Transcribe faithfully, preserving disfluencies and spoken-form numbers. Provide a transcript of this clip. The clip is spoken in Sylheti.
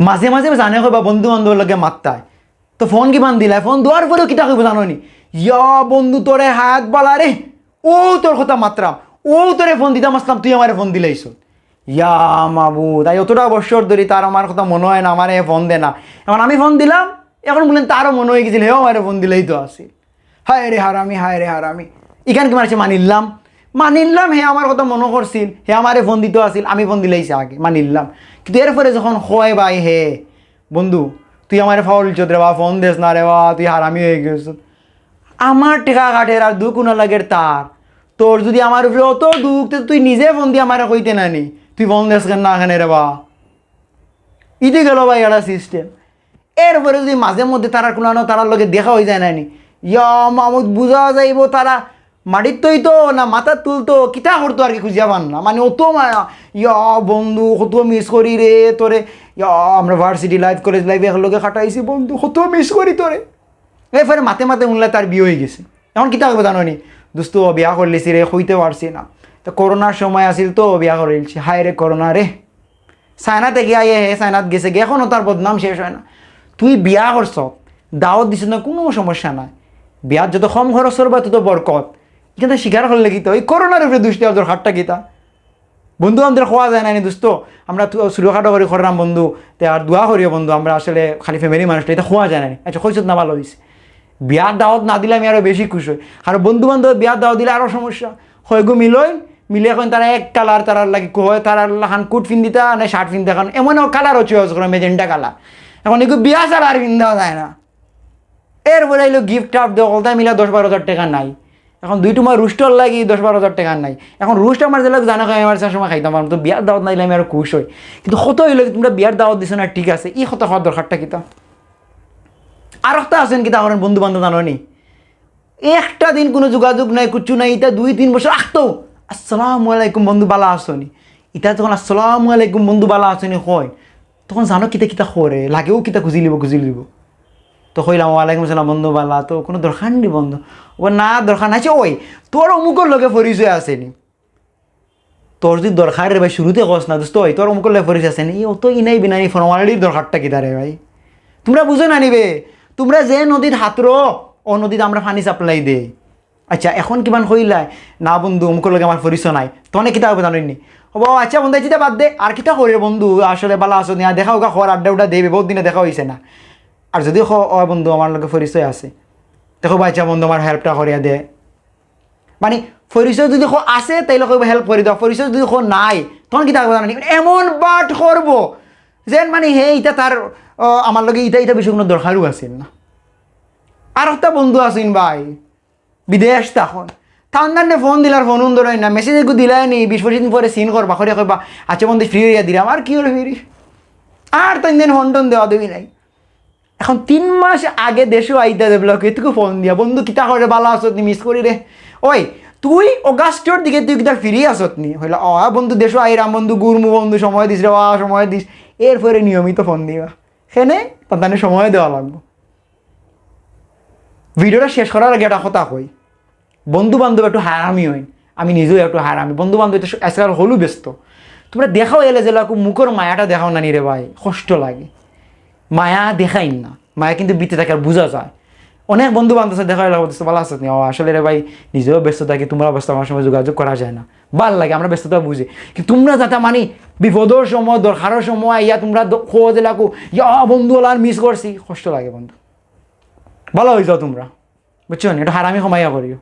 মাঝে মাঝে জানে কইবা বন্ধু বান্ধবর লগে মাততায়, তো ফোন কিমান দিলায়, ফোন দেওয়ার পরেও কিতা কইবো জানো নি? "ইয়া বন্ধু, তোরে হায়াত বালা রে, ও তোর কথা মাতরাম, ও তোরে ফোন দিতাম আসলাম, তুই আমারে ফোন দিলাইছ।" ইয়া মাবুদ, আই অতটা বছর ধরি তার আমার কথা মনো অয় না, আমারে ফোন দেয় না। এখন আমি ফোন দিলাম, এখন বুলেন তারও মনো অইগেছিল, হেও আমারে ফোন দিলাইতো আছিল। হায় রে হারামি, হায় রে হারামি। ইখান কি মানষে মানিলাম? মানিলাম, হে আমার কথা মনো করছিল, হে আমারে ফোন দিতো আছিল, আমি ফোন দিলাইছি আগে, মানিলাম। কিন্তু এরপরে যখন কয়, "ভাই হে, বন্ধু, তুই আমারে ফাউল ইচ্ছত রে বা, ফোন দেস না রে বা, তুই হারামি অইগেছত।" আমার টেকা কাটের আর দুখ না লাগের তার। তোর যুদি আমার উপরে অত দুখ, তে তুই নিজে ফোন দি আমারে কইতে না নি, তুই ফোন দেস কেনে না কেনে রে বা? ইতে গেল ভাই একটা system। এরপরে যুদি মাঝে মধ্যে তারার কুনানো তারার লগে দেখা অইযায় না নি, ইয়া মাবুদ, বুঝা যাইবো তারা মাটিত থইতো না মাথাত তুলতো, কিতা করতো আর কি খুঁজিয়া পান না। মানে অত মায়া, ইয়া বন্ধু, কত miss করি রে তোরে, ইয়া আমরা varsity life, college life একলগে কাটাইছি বন্ধু, কত miss করি তোরে। এরপরে মাতে মাতে হুনলা তার বিয়া অইগেছে। এখন কিতা কইবো জানো নি? "দোস্ত, বিয়া করলিছি রে, কইতে পারছি না।" তো করোনার সময় আছিল তো বিয়া করিলছি। হায় রে করোনা রে। চায়নাত গিয়া আইয়া হে চায়নাত গেছে গিয়া, এখনো তার বদনাম শেষ অয় না। তুই বিয়া করছ, দাওয়াত দিছ না, কুনু সমস্যা নাই। বিয়াত যত কম খরচ করবা তত বরকত। ইখান স্বীকার করলে কিতা? ওই করোনার উপরে দুষ দেওয়ার দরকারটা কিতা? বন্ধু বান্ধবরে কওয়া যায় না নি দোস্ত, আমরা তো ছোটখাটো করি করলাম বন্ধু, তে আর দোয়া করিও বন্ধু, আমরা আসলে খালি family মানুষ, ইতা কওয়া যায় না নি। আচ্ছা, কইছত না, ভালা অইছে। বিয়ার দাওয়াত না দিলে আমি আরো বেশি খুশ অই, কারণ বন্ধু বান্ধব বিয়ার দাওয়াত দিলে আরো সমস্যা। কয়গু মিলইন, মিলে কইন তারা এক colour, তারার লাগি কয় তারার লাখান coat পিন্দিতা না shirt পিন্দিতা, কারণ এমন colour choice করে, magenta colour। এখন এগু বিয়া ছাড়া আর পিন্দাও যায় না। এরপরে আইলো gift টাফ দেও, হকলতায় মিলা দশ বারো হাজার টেকা নাই। এখন দুই টুমা রোস্টর লাগি দশ বারো হাজার টেকা নাই। এখন রোস্ট আমার যেলা জানো খাই, আমার সময় খাইতাম পারতাম, তো বিয়ার দাওয়াত না দিলে আমি আরো খুশ অই। কিন্তু কত অইলো কি, তুমরা বিয়ার দাওয়াত দিছো না, ঠিক আছে, ই কথা কওয়ার দরকারটা কিতা? আর একটা আছইন কিতা করেন বন্ধু বান্ধব জানো নি? একটা দিন কুনু যোগাযোগ নাই, কুচ্ছু নাই, ইতা দুই তিন বছর আখতো, "আসসালামু আলাইকুম বন্ধু, ভালা আছো নি?" ইতা যখন "আসসালামু আলাইকুম বন্ধু, ভালা আছো নি?" কয়, তখন জানো কিতা কিতা করে, লাগেও কিতা খুঁজি লিবো, খুঁজি লিবো। তো কইলাম, "ওয়ালাইকুম আসসালাম বন্ধু, ভালা তো, কুনু দরকার নি বন্ধু?" ও না, দরকার নাই। আচ্ছা, ওই, তোর অমুকর লগে পরিচয় আছে নি? তোর যুদি দরকার রে ভাই, শুরুতে কস না, দোস্ত, ওই, তোর অমুকর লগে পরিচয় আছে নি? ও তো ইনাই বিনাই formality-র দরকারটা কিতা রে ভাই? তুমরা বুঝো না নি বে? তুমরা যে নদীত হাতরো, ও নদীত আমরা পানি supply দেই। আচ্ছা, এখন কিমান কইলায়, "না বন্ধু, অমুকর লগে আমার পরিচয় নাই।" তনে কিতা কইবো জানো নি? ও বাবা, আচ্ছা বন্ধু, ইতা বাদ দে, আর কিতা করি রে বন্ধু, আসলে ভালা আছো নি? আর দেখা অউক্কা কর, আড্ডা উড্ডা দেবে, বউত দিনে দেখা অইছে না। আর যুদি ক, "ও বন্ধু, আমার লগে পরিচয় আছে," তে কইবো, "আচ্ছা বন্ধু, আমার help-টা করিয়া দে।" মানে, পরিচয় যুদি ক আছে, তাইলে কইবো, "Help করি দেও।" পরিচয় যুদি ক নাই, তখন কিতা কইবো জানো নি? এমন বাট করবো, যেন মানে হে ইতা তার, আহ, আমার লগে ইতা, ইতা বিষয়ে কুনু দরকারও আছিল না। আর একটা বন্ধু আছইন ভাই, বিদেশ তখন। তান দান্ডে ফোন দিলার ফোন ধরইন না, message এগু দিলায় নি, বিশ পঁচিশ দিন পরে seen করবা, করিয়া কইবা, "আচ্ছা বন্ধু, free অইয়া দিলাম।" আর কি অইলো free? আর তান দিন ফোন টোন দেওয়া দেওয়ি নাই। এখন তিন মাস আগে দেশো আইতা দে ব্লকে, এটুকু ফোন দিয়া, "বন্ধু, কিতা করে, ভালা আছত নি? Miss করি রে।" ওই, তুই অগাস্টর দিকে তুই কিতা free আছত নি? কইলা, "ও বন্ধু, দেশো আইরাম বন্ধু, ঘুরমু বন্ধু, সময় দিস রে বা, সময় দিস।" এরপরে নিয়মিত ফোন দিবা। কেনে? তান তানে সময় দেওয়া লাগবো। ভিডিওটা শেষ করার আগে একটা কথা কই, বন্ধু বান্ধব একটু হারামি অইন, আমি নিজেও একটু হারামি। বন্ধু বান্ধব তো আজকাল হকলউ ব্যস্ত। তুমরা দেখাও এলে যেলা খুব মুখর মায়াটা দেখাও না নি রে ভাই, কষ্ট লাগে। মায়া দেখাইন না, মায়া কিন্তু ভিতরে থাকে আর বুঝা যায়। অনেক বন্ধু বান্ধব আছে, দেখা অইলে, "দোস্ত, ভালা আছত নি?" "ও, আসলে রে ভাই, নিজেও ব্যস্ত থাকি, তুমরাও ব্যস্ত, আমার সময় যোগাযোগ করা যায় না।" ভালা লাগে, আমরা ব্যস্ততা বুঝি। কিন্তু তুমরা যাতে মানে বিপদর সময়, দরকারর সময় আইয়া তুমরা দ-, খোঁজ এলাকু, "ইয়া বন্ধু, অলার miss করছি", কষ্ট লাগে বন্ধু। ভালা অইযাও তুমরা, বুঝছো নি? একটু হারামি কমাইয়া করিও।